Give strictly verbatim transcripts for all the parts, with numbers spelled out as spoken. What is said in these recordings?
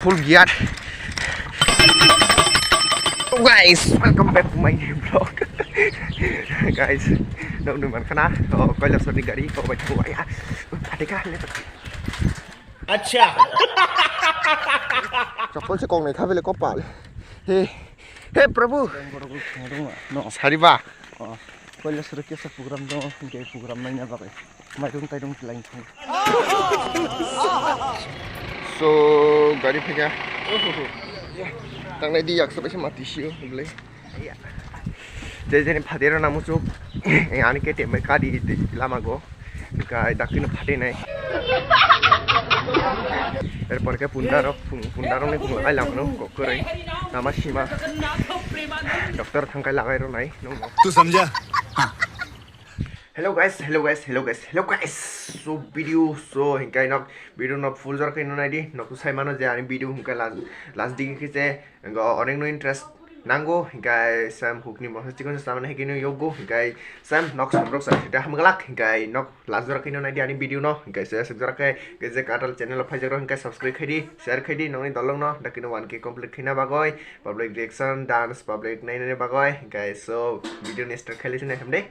Full gear. Guys, welcome back to my new vlog. Guys, nokni mankhana, oh, Kailaswrni gari, oh, bai thango, aya, phatika, le. Acha. Chapal se kok nai khabele kopal. He, he, Prabhu. No. Sariba. Oh, Kailaswrni kisa program dong, hingke program naina bagwi. Mairung tairung tilain thang. So, gari phega. Tangnai di yaksa baisa mati sio, bole. Je jeni phatero na muchuk. Eh, ani K T M bai kadi di lama go. Kai dakino phate nai. Erpor ke pundaro, pun-, pundaro ni pun lagai lamno kokore. Nama sima. Doctor thangkai lagai ro nai. Nung. Tu samjha? Hello guys, hello guys, hello guys, hello guys. So video, so hingkai nok video no full jora khe nunai di. Nok sai mano je ani video hingkai last, last digi khe je ngo onek no interest nango hingkai sam hukni mosa chikon sa mano hekino yogo hingkai sam nok samrok sa sita hamgalak hingkai nok last jora khe nunai di ani video no hingkai se suk jora khe je katal channel o phaijak rok hingkai subscribe khai di, share khai di nokni dolong no dakino one K complete khaina bagoi public reaction dance public nainani bagoi hingkai so video ni start khai lisi nai hamde.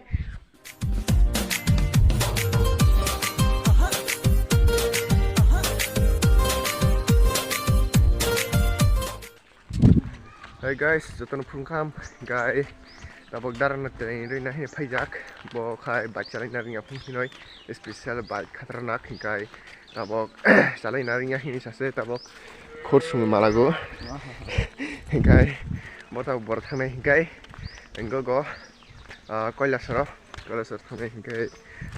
Hey guys, jotono phung kham, guy, tabok darana train rina hini phaijak, bo khai bike chalaina ringya phung hinoi, special bike khatranak, guy, tabok chalaina ringya hini sase, tabok khor sung malago, guy, bo tabok bor thangnai, guy, engo go. Ah, Kailasoro, Kailasoro thangwi hinkhe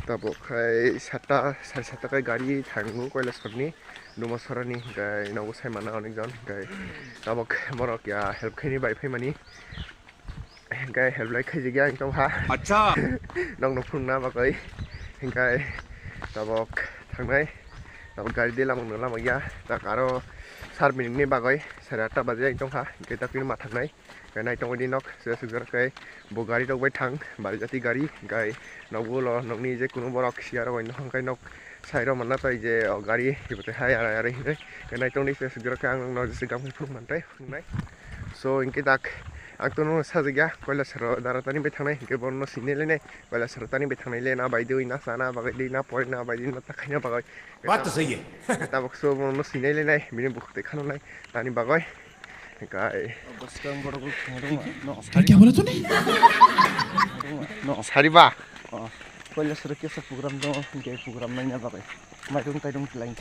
tabok khai satta, sari satta khai gari thango Kailasorni, Dumasarani hinkhe nogo sai mana onek jon hinkhe tabok borok ya help khaini bai phaimani hinkhe help lai khaijakya ang tongkha. Acha. Nokno phunukna bagwi hinkhe tabok thangnai, tabok gari de lamano lama ya, tak aro sar minute ni bagwi sari atta baje ang tongkha hinkhe tak ma thangnai. Khe naitok di nok se sujak khe bo gari rok bai thang bari jati gari hwnkhe nok ulo nokni je kunu borok siya rok bai nokha hwnkhe nok sai rok manna tai je o gari hibo tei hai arai arai hinwi khe naitok di se sujak khe ang nokno jese gam phunuk man tai phunuknai. So hinkhe dak ang tono sajagya Kailasoro dara tani bai thangnai hinkhe bono sinai lainai Kailasoro tani bai thangnai le na bai dui na sana bagwi dui na pori na bai dui na ta khaina bagwi. Baat to sahi hai. Tabok so bono sinai lainai bini bukhuk tei khano nai tani bagwi. Hinkhe. Bwskang borok bo phungo rwma, no. Kya bola tune? No. Sariba. Oh, Kailasoro kisa program dong, hinkhe program naina bagwi. Mairung tairung tilain.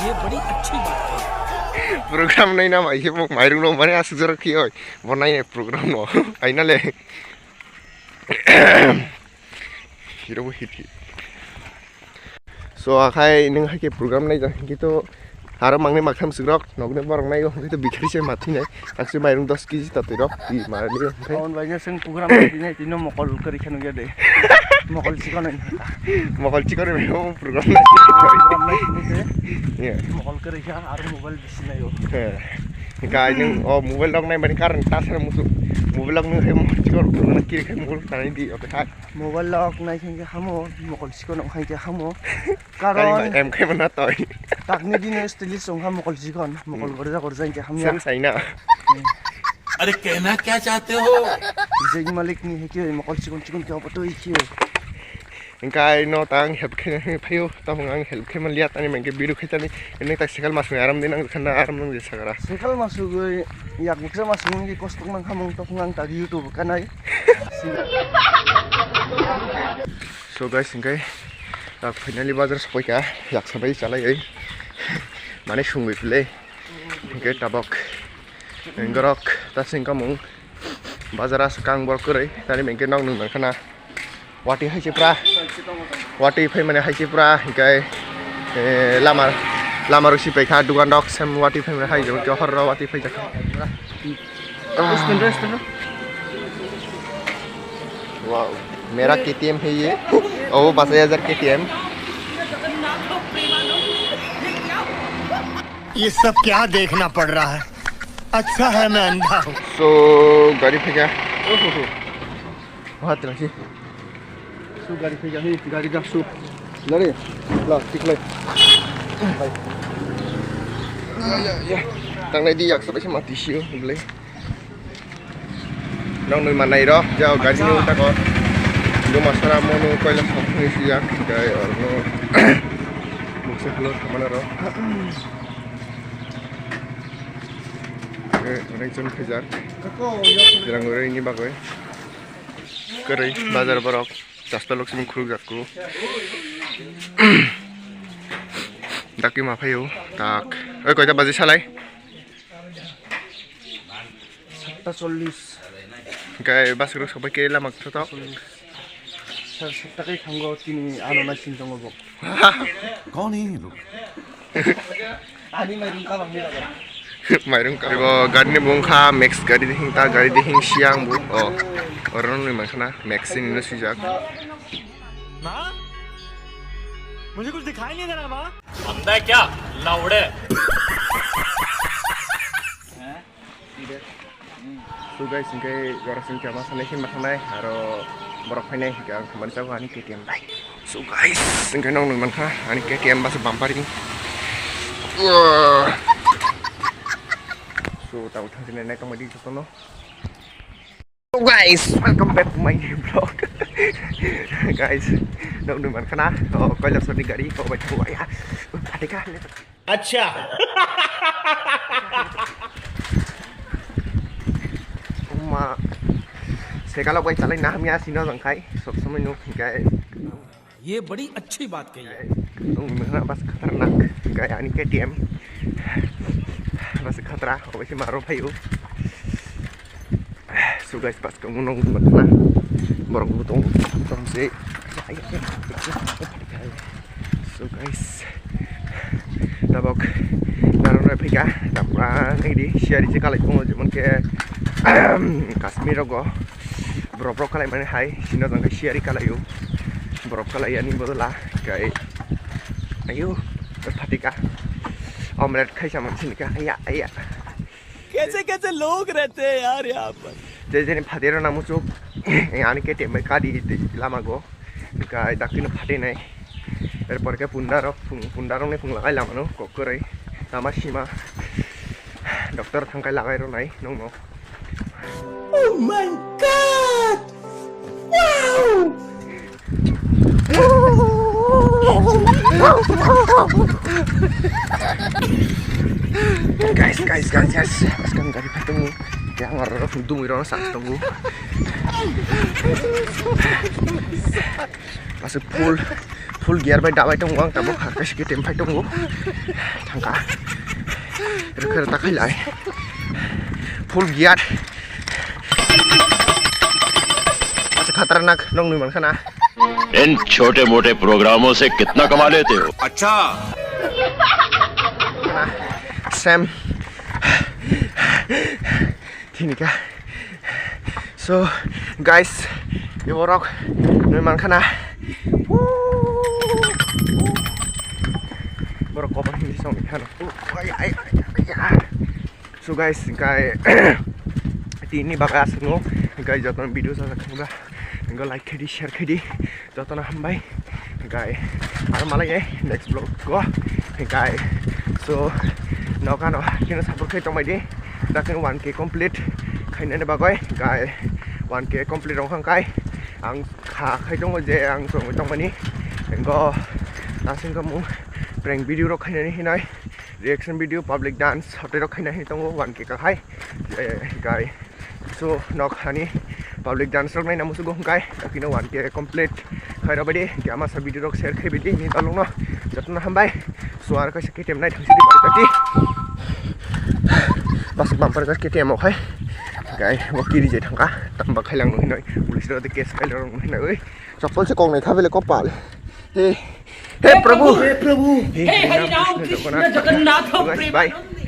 Ye badi achhi baat hai. Program naina bai khe bo mairung no mane asuk jora khi oi. Bo naina program no. Aina le. Hero bo hit hit. So akhai nwng hai khe program naijak hinkhe to aro mangnai maktham swkrok nokni borok naiyo hinkhe to bikhari se mathwi nai takse mairung dos kg ta twi rok twi ma ni hinkhe. Aboni bagwi swng program naitwi nai twi no mokol kwrwi khe nukya de. Mokol chikon nai. Mokol chikon nai program nai. Program nai twi nai de. Yeah. Mokol kwrwi kha aro mobile bisi naio. He. Hinkhe nwng o mobile rok nai mani karon ta sara musu mobile rok nwng hai mokol chikon rok nang kiri khai mokol tanai di ote hai. Mobile lok nai khe hamo, mokol chikon wng khe hamo. Karon M khe mana toi. Takni dino stylish wng kha mokol chikon, mokol gorja gorja hinkhe hamya. Sam saina. Hmm. Are kehna kya chahte ho? Jeng malik ni hai khe mokol chikon chikon khe obo toi khe. Hinkhe no tang help khe phaio, tamo ang help khe man liya tani mangke biru khe tani ene tak sekal masung aram din ang khana aram nang je sagara. Sekal masugwi yak buksa masung ngi kostok nang khamung tok nang tak YouTube kanai. So guys, hinkhe, ah, finally bazar sopaikha, yaksa bai chalai oi. Mane sungwi pile, hinkhe tabok, engorok, ta singkamung, bazar aswk kang borok kwrwi, tani hinkhe nok nung nangkhana. Wati hai se pra, wati phai mane hai se pra, hinkhe, eh, lama, lama rok si paikha, dugan rok sem wati phai mane hai jabo, hor rok wati phai jakha. Restaurant, restaurant. Wow, mera K T M hai ye. Oh, paanch hajar K T M. ये सब क्या देखना पड़ रहा है? अच्छा है मैं अंधा हूँ। So, gari phega. Oho. Wah, terasi. Su gari phega, hi, gari dak su. Lari, la, tiklai. Tangnai di yaksa bai se mati sio bwlai. Nong nui manai ro, jao gari ni uta ko. Duma sara mo no koila sok ni siya, jai or no. Bukse floor kamana ro. Eh, onek jon khaijak. Jirang uri ni bagoi. Kwrwi bazar borok. Chasta lok simi khuluk jak ko. Dakti ma phaio. Tak. Oi, koita baji salai? Satta chollish. Hingke bus rok sobai ke lama kothotok. Sir, satta kai thango tini ano naising tongo bo. Kon hai ye log? Ani mairung kabang ni lage. Mairung kabang. Bo gari ni bung kha, Max gari de hing ta, gari de hing siang bo. Oh. Oro nui mankha na, Max ni no sijak. माँ, मुझे कुछ दिखाई नहीं दे रहा माँ। अंधा है क्या? लौड़े। So guys, hingke jora sing kama sanai khe mathanai, aro borok phainai, hingke ang thangmani chago ani K T M bai. So guys, hingke nong nung mankha ani K T M basa bumper ni. So tabo thangsinai nai tongmani jotono. So guys, welcome back to my new vlog. Guys, nong nung mankha na, oh, Kailasor ni gari kok bai thango ya. Phatika le. Acha. Oma, sekalo bai chalai na hamya sino jang khai, sob somoi nuk khai. ये बड़ी अच्छी बात कही है। Tung mehna bas khatarnak, khai ani K T M. Bas khatra, obai se maro phaio. So guys, pas kamu nong mankha na. Borok bo tong, tong se. So guys, tabok narwk nai phika, tabok ang nai di siyari se kalai tongo, jemon ke Kashmir rogo borok rok kalai mani hai, sino jang siyari kalai o, borok kalai ani bodola kai ayo phatika omelette khai sa man sini ka aya aya. कैसे कैसे लोग रहते हैं यार यहाँ पर। Je jeni phatiro na muchuk ani K T M bai kadi lama go. Kai dakti no phati nai. Er por ke punda rok phung, punda rok ni phung lagai lama no kok kwrwi. Lama sima. Doctor thang kai lagai ro nai nong no. Oh my God! Wow! Guys, guys, guys, guys. Askang gari phatung. Yang orang dum iro sang tunggu. Masuk full, full gear bai dabai tongo ang tabok ha kaisa K T M phai tongo. Thangka. Rwkha rwta khai lai. Full gear. Asa khatarnak nong nui mankha na. इन छोटे मोटे प्रोग्रामों से कितना कमा लेते हो? अच्छा। Sam. Thini ka. So, guys, iborok nui mankha na. Borok kotor hindi song khano. Ai, ai, ai, ai, ai. So, guys, kai tini baga asmo, kai joton video sa khangba. Go like khaidi, share khaidi. Jotono hambai. Hingkai aro malai next vlog o. Hingkai so nokano kino support khai tongbai di. Dakhe one K complete khainani bagwi. Hingkai one K complete rong hangkai ang kha khai tongo je ang tongwi tongmani. Go asing kamu prank video rok khainani hinai, reaction video, public dance hote rok khainani tongo one K ka hai. Hingkai So, nok hani public dance rok naina musugo hwnkhe, dakino one K complete khai rwbaidi, hwnkhe ama sa video rok share khai baidi, ni dalungno jotono hambai. So, aro kaisa K T M nai thangsi di paritati. Bas bumper jak K T M o khai. Gai, bo kiri jai thangka, tamba khailang nung hinoi, police rok de case khai rok nung hinoi, oi. Chapal se kok nai kha bele kopal. He, he Prabhu. Hey Prabhu. Hey हरि राम कृष्ण जगन्नाथ प्रेमानंद।